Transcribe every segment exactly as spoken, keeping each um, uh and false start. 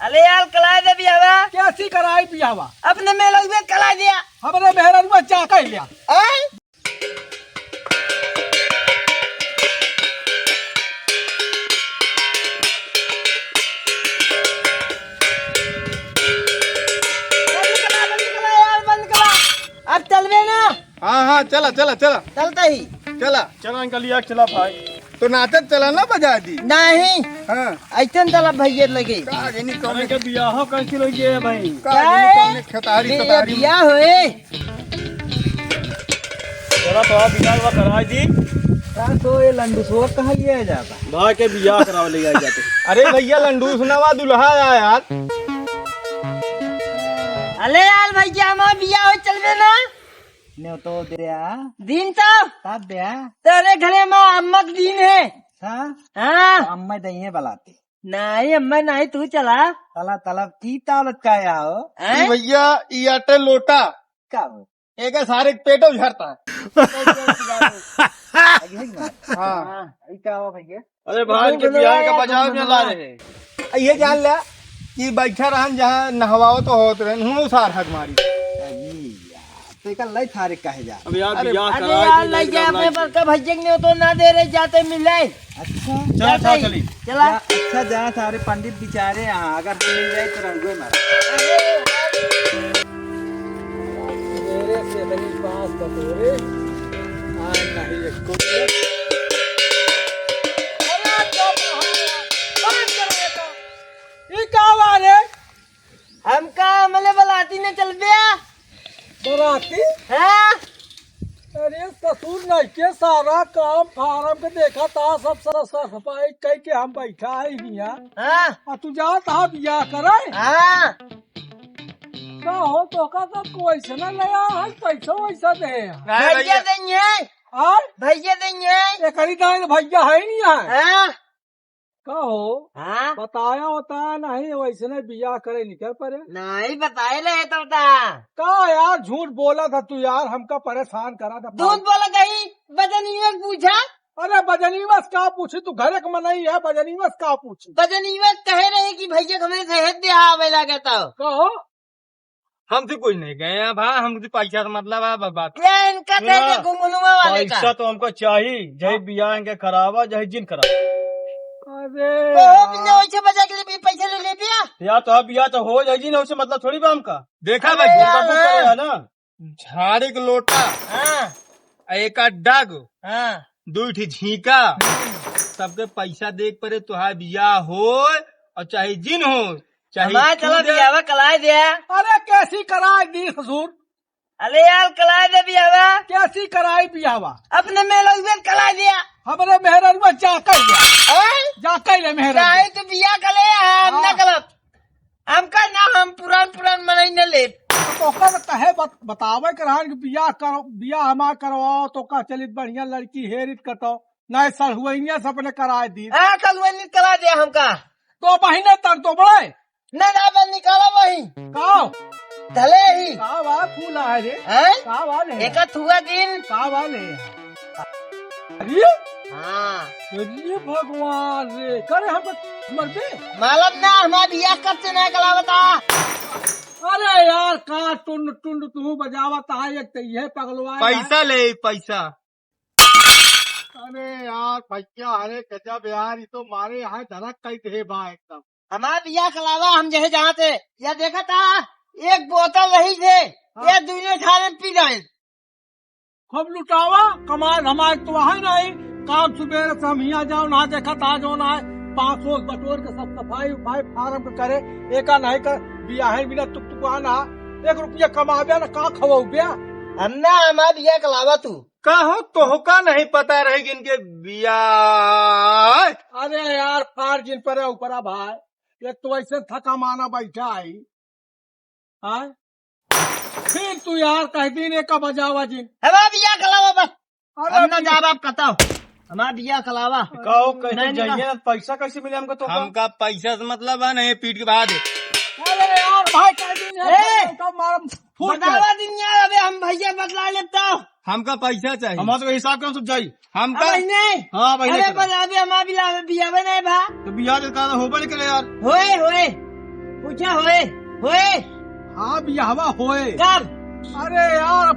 अरे यार, कलाए दे बियाहवा। कैसी कराई बियाहवा? अपने मेहररुआ कलाए दिया। हमरे मेहररुआ जा कह लिया। आय? बंद करा, बंद करा यार, बंद करा। अब चलबे ना। हाँ, हाँ, चला, चला, चला। चलता ही। चला। चला, इनका लिया, चला भाई। तो नाचत चला ना, बजा दी। नहीं। हाँ। ऐसे न चला भैया लगे। का जनी कौन भाई का बियाह कैसे लग गया है भाई? का जनी कौन खेतारी बे-, सतारी। बियाह होए। चला तो आप बियाह हुआ करा दी। का तो ये लंडूसवा कहाँ लिया जाता? भाई के बियाह करावे ले जाए जाते। अरे भैया, लंडूस नवा दुल्हा आया यार। अरे यार भैया, हमार बियाह हो, चलबे ना? न्योतो दे आ। दिन तो? तब दे आ। तेरे घरे में अम्मा के दिन है। हाँ? हाँ। तो अम्मा दइहे बलाते। नहीं, अम्मा नहीं, तू चला। तला, तला, की तालत का आओ? हैं? ई भैया, ई आटे लोटा। का हो? एका सारे के पेटो झरता है। अरे, हाँ। हाँ, ई का हो भैया? अरे भाई, इनके बियाह का बजाव में ला रहे। ये जान ला कि बैठा रहन जहाँ नहवाओ तो होत रहन, हुनो सार हक मारी। अरे यार, तो एका लाई थारे कहे जा। अब यार, अरे, बियाह अरे करा यार, के लई जा अपने बड़का भैया के न्योतो ना दे रहे, जाते मिले। अच्छा। चला, जाते चला, ही। चली। चला। जा, अच्छा, जा, सारे पंडित बिचारे यहाँ, अगर हम मिल जाए तो रहुए मारा। अरे, मेरे से बड़ी बात बतोरे, आज नहीं एक को। अरे, चुप रहो यार, बात करो ये तो। ये का हुआ रे? हमका हमले बलाती ने चलबे। बराती? हाँ। अरे ससुर, नहीं के सारा काम फार्म के देखा था, सब सारा सफाई कई के हम बैठा है हियाँ। हाँ। आ तू जात हा बियाह करे? हाँ। का हो, तोका सब कोई से ना नया है, पैसा वैसा दे। नहीं भैया भैया। देंगे। हाँ? भैया देंगे। एकरी दाई भैया है नहीं है। हाँ। का हो? हाँ? बताया होता नहीं, वैसने बियाह करे निकल पड़े। नहीं बताए रहे तो बता। का यार, झूठ बोला था तू यार, हमका परेशान करा था। झूठ बोला कहीं, बजनीवा से पूछा। अरे बजनीवा से का पूछी, तू घरे के मनई है, बजनीवा से का पूछी? बजनीवा कहे रहे कि भैया हमरे सहेज दे आवे लगे तो। का हो? हमसे कुछ नहीं कहे हैं भाई, हमसे पैसा से मतलब है, बस बात। ये इनका सुना, दे दे घुंघुनुआ वाले का। पैसा तो हमको चाहिए, जय हाँ। बियाह इनके करावा, जय जिन करावा। अरे तो हो यार। बिना वैसे बजा के लिए भी पैसा ले ले बिया। या तो अब या तो हो जाए जी ना, उसे मतलब थोड़ी बा हमका। देखा अरे भाई, यार। हमका कुछ करे है ना, झाड़ी के लोटा, हाँ। आ एक आध डग, हाँ। दू ठी झींका, हम्म। सबके पैसा दे के परे, तोहार बियाह होय और चाहे जिन होय, चाहे हमार चला खुद बियाहवा कलाए दे। अरे कैसी कराए दी ससुर? अरे यार कलाए दे बियाहवा। कैसी कराई बियाहवा? अपने मेहररुआ कलाए दिया। हमरे मेहररुआ जा कर ले। हैं? जा कर ले मेहररुआ। चाहे तो बियाह कर ले, हम ना हाँ। गलत। हमका ना, हम पुरान पुरान मनई न लेब। तो ओकर कहे बत-, बतावे के रहन कि बियाह करो, बियाह हमार करवाओ तो का चलित बढ़िया लड़की हेरित कतो। नहीं सड़हुआइनिया से अपने कराए दी। हाँ, सड़हुआइनी करा दे हमका। तो बहिने तर तो बड़े। ना, ना, बस निकाला वही। का? धले ही। का बात फूला है रे? हैं? का बात है? एका थुआ दिन। का बात है? अरे? हाँ। अरे भगवान रे, करे हम तो मर गए। मालूम ना, हमार बियाह कब से ना कलावता। अरे यार, का टुंड टुंड तू बजावत है, एक तो ये पगलवा है। पैसा ले, पैसा। अरे यार भैया, अरे गजब यार, ये तो मारे यहाँ धड़क कई दे बा एकदम। हमार बियाह कलावा हम जहे जहाँ थे, या देखा था, एक बोतल रही थे, हाँ। ये दुनिया झारे पी जाए। खूब लुटावा, कमाल हमारे तो वहाँ नहीं। काम सुबेरे से हम यहाँ जाओ ना, देखा था जो ना है, पाँच सौ बटोर के सब सफाई उफाई फार्म के करे, एका नहीं कर, बियाहे बिना तुक तुक आना, एक रुपया कमाबे ना, का खवाबे? हम ना, हमार बियाह कलावा तू। का हो, तोहका नहीं पता रहे कि इनके बियाह? अरे यार, फार जिन परे ऊपरा भाई, ये तो ऐसे थका माना बैठा है। हाँ? फिर तू यार कह दिन एक बजावा जिन। हमार बियाह कलावा बस। अरे हम ना बियाह जाब आप कताओ। हमार बियाह कलावा। का हो, कैसे नहीं, नहीं। जाइए ना, पैसा कैसे मिले हमको तो? हमका पैसा से मतलब है नहीं, पीट के बहा दे। अरे यार भाई, कह दिन ए! एक मार फूट बजावा दिन यार, अबे हम भैया बतला लेता। हमका पैसा चाहिए। हमारे तो हिसाब कर सब जाई। हमका अब नहीं। हाँ, भाई, अरे नहीं पर अबे हमार बिला-, बियाह नहीं भा। तो बियाह के कारण हो बड़े करे यार। होए, होए। पूछा होए, होए। हाँ, बियाहवा होए। कब? अरे यार,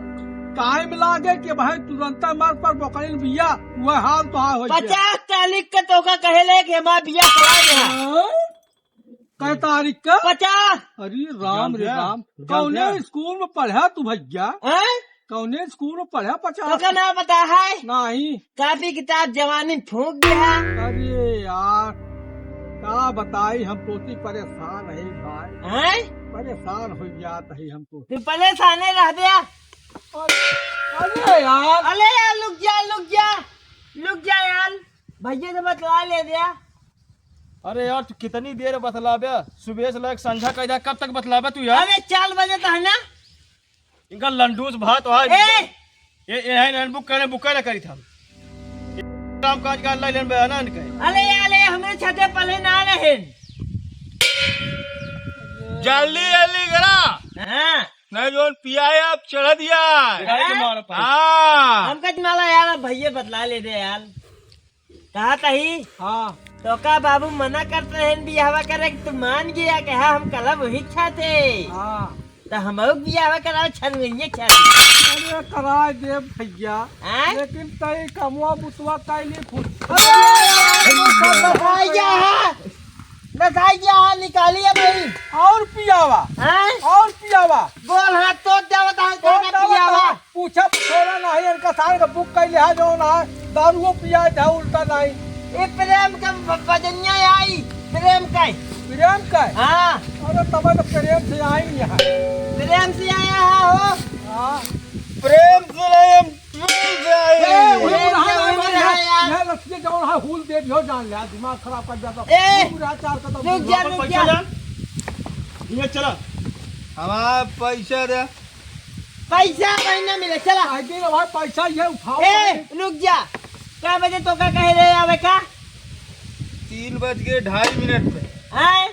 टाइम लागे कि भाई तुरंत मर पर बोकरिन बिया, वह हाल तो हाँ होई गया। पचास तारीख के तोका कहेले कि हमार बिया करा दे। हाँ? कै तारीख का? पचास। अरे राम रे राम। कौने स्कूल में पढ़ा तू भैया? हैं? कौने स्कूल में पढ़ा पचास? तोका ना पता है? नहीं। कापी किताब जवानी फूंक दे है। अरे यार, का बताई, हम तोती परेशान है भाई। हैं? परेशान हो जात है हम तो। तू परेशाने रह दे। अरे, अरे यार। अरे यार, लुक जा, लुक जा, लुक जा यार। भैया से बतला ले दे। अरे यार, तू कितनी देर बतलाबे? सुबह से लेके संझा कइ जाए, कब तक बतलाबे तू यार? अरे, चार बजे तो है ना। इनका लंडूस भात है। ए! ये, ये है ना, बुक करे, बुक करे करी था। काम काज का अल्लाह लेन बयाना इनके। अरे, अरे, हमरे छते पले ना रहे। जल्दी, जल्दी करा। हाँ। नहीं, जोन पिया है, आप चढ़ा दिया। गाड़ी के मारो, पानी। हाँ। हमका माला यार, भैया बतला ले दे यार। कहा तही? हाँ। तोका बाबू मना करत रहेन बियाहवा करे कि तू मान गया कि हाँ, हम कलब वही चाहते। हाँ। तो हमहू बियाहवा कराओ छनुइये चाहते। अरे कराए दे भैया। हाँ? लेकिन तई कमवा बुतवा काई लिए खुद। अरे यार, बताइए हाँ। बताइए हाँ, निकालिए भाई। और पियावा। हाँ? और पियावा। बोल हाँ, तो क्या बताओ, तो क्या क्या पियावा? बताओ? पूछा थोड़ा नहीं, इनका सारे का बुक कइले है, जौन है, दारुओ पिया था, उल्टा नहीं। ए प्रेम के ब-, बजनिया आई, प्रेम का। प्रेम का? हाँ। अरे, तब तो प्रेम से आई यहाँ। प्रेम से आया है हो। हाँ। प्रेम से नहीं, हम प्रेम से आए। ए, उहे प्रेम बुढ़ा से नहीं उहे मर बुढ़ा गया। यार। यह लक्ष्मी जौन है, हुल दे दियो, जान ले, दिमाग खराब कर दिया तो। ए, हुल बुढ़ा चार कदम रुक जा, दूर। रुक पैसा जा। ले चला। हमारा पैसा दे। पैसा कहीं ना मिले, चला। आई दे भाई, पैसा ये उठाओ। ए, रुक जा। कै बजे तोका कहे रहे आवे का? तीन बज के ढाई मिनट पे। हैं?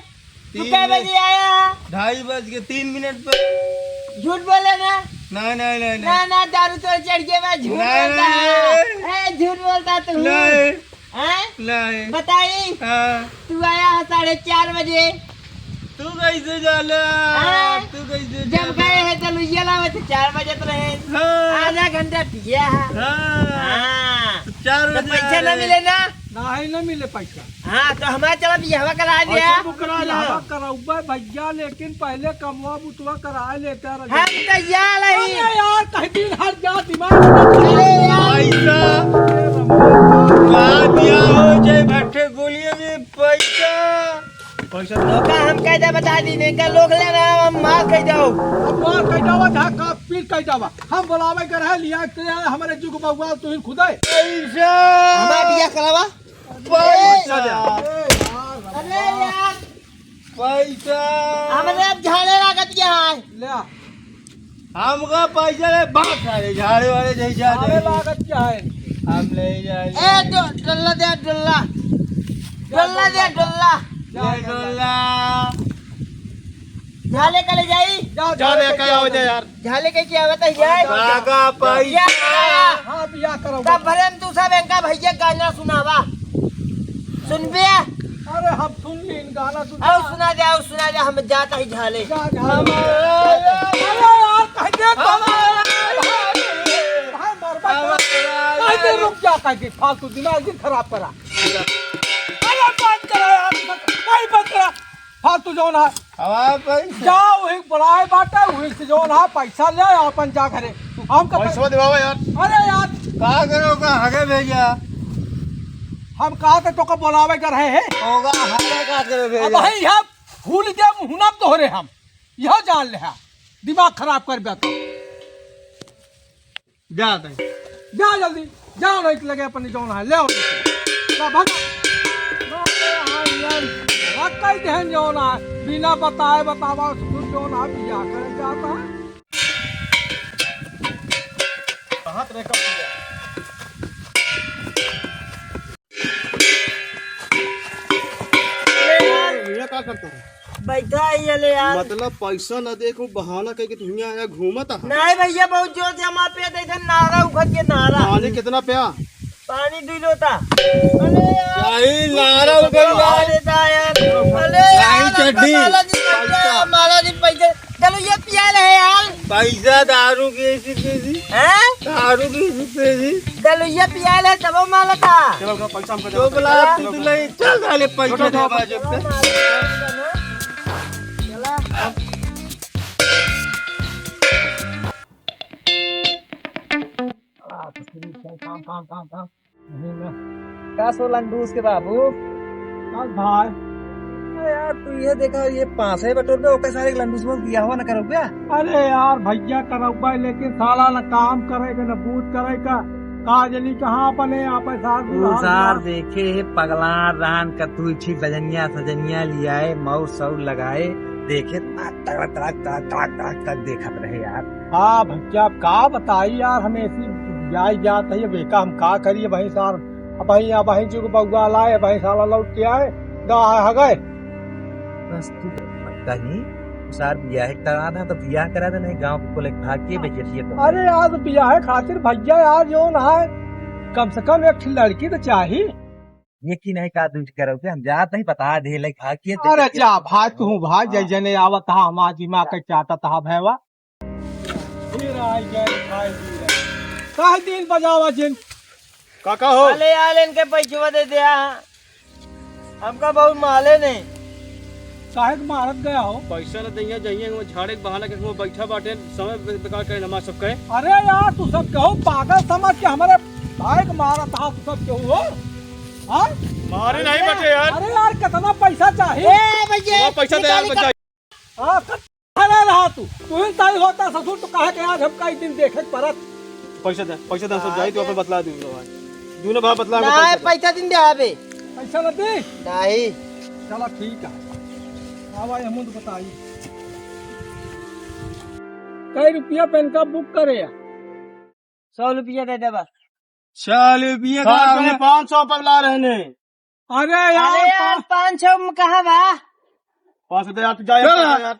तू तीन कै बज-, बजे आया? ढाई बज के तीन मिनट पे। झूठ बोले ना? नहीं, नहीं, नहीं, नहीं। ना, ना, दारू तो चढ़ के मैं झूठ नहीं, बोलता नहीं, है। नहीं। ए, झूठ बोलता तू। नहीं। हैं? नहीं। बताई? हाँ। तू आया है साढ़े चार बजे। तू कैसे जाला? हाँ। तू कैसे जब जाला? गए हैं तो लुइया लावे तो चार बजे तो रहे। हाँ। आधा घंटा पिया है। हाँ। हाँ। तो चार तो बजे पैसा आ ना रहे। मिले ना? नहीं, ना मिले पैसा। हाँ, तो हमारे चला बियाहवा करा दिया। पैसा बुक करा ला। बियाहवा कराउबे भैया, लेकिन पहले कमवा बुतवा करा लेते रहे। हम तैयार हई। अरे यार, कहीं दिन हट जा, दिमाग में अरे यार। पैसा। अरे रमजान। का दिया हो जय भट्टे गोलियों में पैसा। पैसा तो का हम कैसे बता दी, नहीं का लोग ले रहा, हम मार कह जाओ। अब मार कह जावा, जहाँ का पीर कह जावा। हम बुलावे के रहे, लिया के आए, हमारे जुग बउआ, तू ही खुदे। पैसा। हमारा बिया करावा। पैसा। अरे यार। पैसा। हमरे अब झाड़े लागत क्या है? ले। हमका पैसा ले, बात सारे झाड़े वाले जैसे झाड़े आते हैं। लागत क्या है? हम ले जाए। ए, डो-, डोला दे, डोला। डोला दे, डोला। ले डोला। झाले का ले जाई? जा, जा, झाले लेके आओ जा यार। झाले के क्या होता है यार? काका पैसा। या। हाँ, बिया करो। तब भरे में तू सब इनका भैया गाना सुनावा। सुनबे? अरे हम सुन ली इन गाना सुन। आओ सुना दे, आओ सुना दे, हम जाता ही झाले। जा, जा। अरे यार, कह दे तो। भाई मरबा करा। कह दे रुक जा, कह दे, फालतू दिमाग दिन खराब करा। अरे बंद करो यार, नहीं बंद करा। फालतू जौन है। हमारे पैसा। जा वही बुलाए बाटे, वही से जौन है पैसा ले अपन जा घरे। हम का पैसा दिवावा यार। अरे यार। का करो का हगे भेजा? हम कहा थे तोका बुलावे कर रहे हैं। होगा हगे का करे अब भेजा? भाई यह भूल गया, हुनम तो हो रहे हम। यह जान ले है। दिमाग खराब कर बैठा। जा तई। जा जल्दी, जाओ नहीं तो लगे अपने जौन है, ले आओ। जा भाग। अरे हाँ यार, भाग कई देहन जौन है, बिना बताए बतावा सुन जौन है, बिया करे जाता है। हाथ रे कब दिया? अरे यार। ये का करता है? बैठा ही है ले यार। मतलब पैसा ना दे को बहाना कह के तू हियां आया घूमत है। नहीं भैया, बहुत जोर से हमार पेट ऐसे नारा उखड़ के नारा। पानी कितना प्या? पानी दुई लोटा। अरे चाही लारा उठल बा। अरे दाया रे। अरे यार, चड्डी। माला जी, पैसा, माला जी, पैसा। चलो, ये पिया ले यार। पैसा दारू के इसी पे जी। हैं? दारू के इसी पे जी। चलो, ये पिया ले, तब माला था। चलो, उठो, पैसा हमको दे। चुप ला, तू तो नहीं, चल साले, पैसा दे बाजू पे। चला। का सो लंडूस के बाबू? का भाई? अरे यार, तू ये देखा, ये पासे बटोर दे, ओके सारे लंडूस में बियाहवा न करो क्या? अरे यार भैया, करौबा, लेकिन साला न काम करे का, न बूत करे का, का जनी कहाँ अपने आप है सार तू बुढ़ा सार बुढ़ा। देखे है पगला रहन का, तू इच्छी बजनिया सजनिया लियाए, मौर सौर लगाए, देखे तक, तक, तक देखत रहे यार। हाँ भैया, अब का बताई यार, हम ऐसी जाई जात है, बेका हम का करिए भाई सार। अब भाई, अब भाई जो बउआ लाए, भाई साला लौट के आए, दा है, हगए। बस तू कहीं सार बियाह करा ना, तो बियाह करा दे, नहीं गाँव को लेके भाग के बेइज्जती है तो। अरे यार, तो बियाह खातिर भैया यार, जो ना है, कम से कम एक ठे लड़की तो चाही। ये की नहीं का दूर करोगे, हम जात नहीं, बता दे, लेके भाग के अरे बेइज्जती जा है। भाई, तू भाई, जय हाँ। जने आवत हा, हमार दिमाग के चाटत हा भैवा। फिर आई गए खाए पी रहे। काहे दिन बजावा जिन? काका हो? अरे यार, इनके पैसवा दे दिया। हमका बहुत माले नहीं। काहे के मारत गया हो? पैसा न दइया, जइया वो झाड़े के बहाना के वो बैठा बाटे, समय बे-, बेकार करे नमाज सब कहे। अरे यार, तू सब केहू पागल समझ के हमारे भाई के मारत हा, तू सब केहू हो? हाँ? मारे नहीं अरे, बचे यार। अरे यार, कितना पैसा चाहिए? ए भैया, वो पैसा दे यार, निकाल, निकाल। बचा। हाँ, कब खड़ा रहा तू? तू ही सही होता ससुर, तो कहे के आज हमका एक दिन देखे के परत। पैसा दे, पैसा दे, सब जाई, तू अपन बतला दूंगा भाई। दूनो भाई बतला के ना, पैसा दे। पैसा दिन दे आबे। पैसा न दे? नहीं। चला ठीक है। हाँ भाई, हम तो बताई। कई रुपया पे इनका बुक करे या? सौ रुपया दे दे बस। सौ रुपया का सौ रुपया हमने पाँच सौ पगला रहने। अरे यार, अरे यार, पा- पाँच सौ में कहाँ बा? पाँच सौ दे यार, तू जा यार, चल। पैसा यार।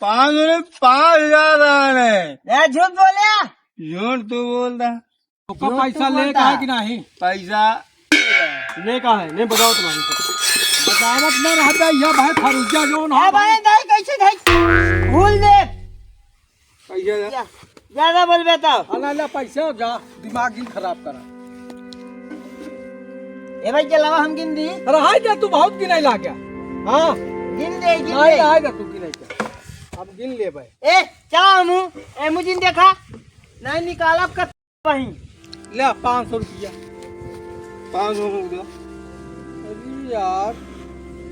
पाँच सौ नहीं, पाँच हजार रहने। ए, झूठ बोले। झूठ तू बोल रहा। ओका झूठ पैसा तू ले बोलता। का है कि नहीं? पैसा ले का है? नहीं बताओ तुम्हारे को। बतावत ना रहता, यह भाई फरुजा जो ना ए भाई, नहीं, कैसे भाई? भूल दे। पैसा दे। जा, ज्यादा बोलबे तो। हाँ, ना, ना, पैसा जा, दिमाग ही खराब करा। ए भाई, चलावा हम गिन दी। अरे हाय जा, तू बहुत गिनाई लाग गया। हाँ। गिन दे, गिन नहीं, दे। आएगा तू गिनाई का। अब गिन ले भाई। ए, चला हमू। ए, मुझे देखा। नहीं निकालब का वहीं। ले, पाँच सौ रुपया। पाँच सौ रुपया। अरे यार।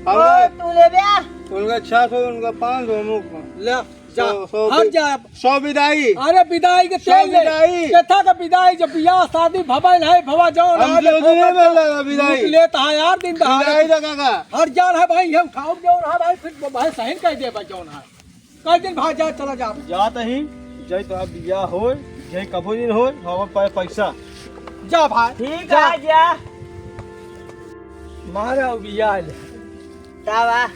ओ, उनका, तू ले बे। उनका छह सौ, उनका पाँच सौ, मुख में। ले, जा, सौ, सौ हट बि-, जा। सौ बिदाई। अरे बिदाई के सौ तेल ले। बिदाई। केथा का बिदाई, जब बियाह शादी भवन है, भवा जौन हम है, जो देखो, दिन में लगा बिदाई। लूट लेता है यार, दिन दहाड़े। बिदाई लगा का? हट जा रहा भाई, ये उठाओ जौन है भाई, फिर भाई सही कह दे भाई जौन है। कई दिन भाई जा, चला जा। जात ही, जय तो बियाह होय, जय कबो दिन होय, हमारे पास पैसा। जा भाई, ठीक जा। है, जा। मारा बियाह ले। का बा?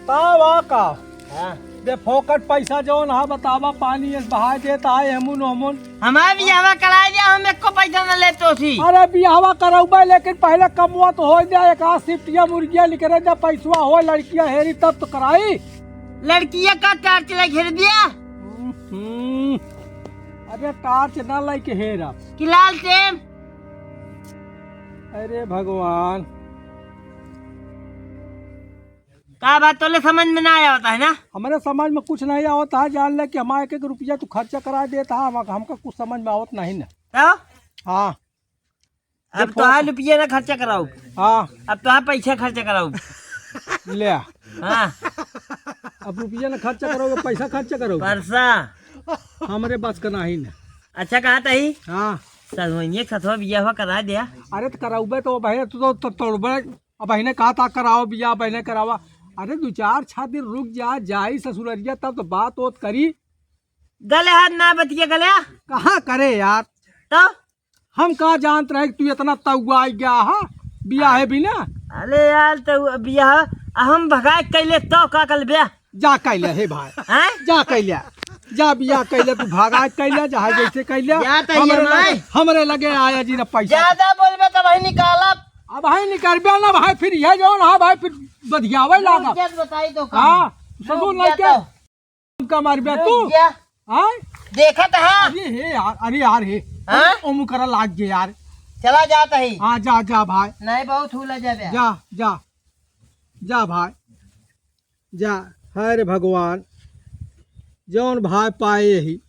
का बा का? हाँ। बे फोकट पैसा जौन हा बतावा, पानी एस बहाय देता है, एमुन ओमुन। हमार बियाहवा कराए जा, हम एको पैसा न लेतो थी। अरे बियाहवा करउबे, लेकिन पहले कमवा तो होय जा, एक आध सिफ्टिया मुर्गिया निकरे जा, पैसवा होय, लड़किया हेरी तब तो कराई। लड़किया का टार्च लेके हेर दिया? हम्म, अरे टार्च ना लेके हेरा। कि लालटेन? अरे भगवान। का बात तोले समझ में ना आवत है ना? हमरे समझ में कुछ नहीं आवत है, जान ले कि हमारा एक एक रुपया तू खर्चा करा देता है, हम, हमका कुछ समझ में आवत नहीं ना। तो? हाँ। अब देखो। तोहार रुपया ना खर्चा कराउब। हाँ। अब तोहार पैसा खर्चा कराउब। ले। हाँ। अब रुपया ना खर्चा कराउब, पैसा खर्चा कराउब। परसा। हमरे बस का नहीं ना। अच्छा कहा तही? हाँ। सजवइये के सथवा बियाहवा करा द्या। अरे तो कराउबे तो बहन, तू तो, तो तोड़बे। अब बहने कहा था कराओ बियाह, बहने करावा। अरे दो चार छह दिन रुक जा, जाई ससुररिया तब तो बात ओत करी। गले हाथ ना बतिया गले। कहाँ करे यार? तो? हम का जानत रहे कि तू इतना तउआइ गया हा बियाहे बिना? अरे यार, तो बियाह हम भगाए कैले तो का कल ब्याह? जा कैले हे भाई। हैं? जा कैले। जा बियाह कैले, तू भगाए कैले, जहाँ जैसे कैले। जा तो ये हमरे माय। लगे, हमरे लगे आया जी ना पैसा। ज्यादा बोलबे तो भाई निकालब। अब भाई निकरबे ना भाई, फिर यह जौन हा भाई, फिर बधियावे लागा। रुक जा, बताई तो का। हाँ, रुक सगुन जा लइके तो। हमका मारबे रुक तू। जा। हाँ? देखत हा। अरे हे यार, अरे यार हे। हाँ? ओम करा लाग गे यार। चला जात ही। हाँ, जा, जा भाई। नहीं, बहुत हुला जाबे। जा, जा। जा भाई। जा। हाय रे भगवान। जौन भाई पाए ही।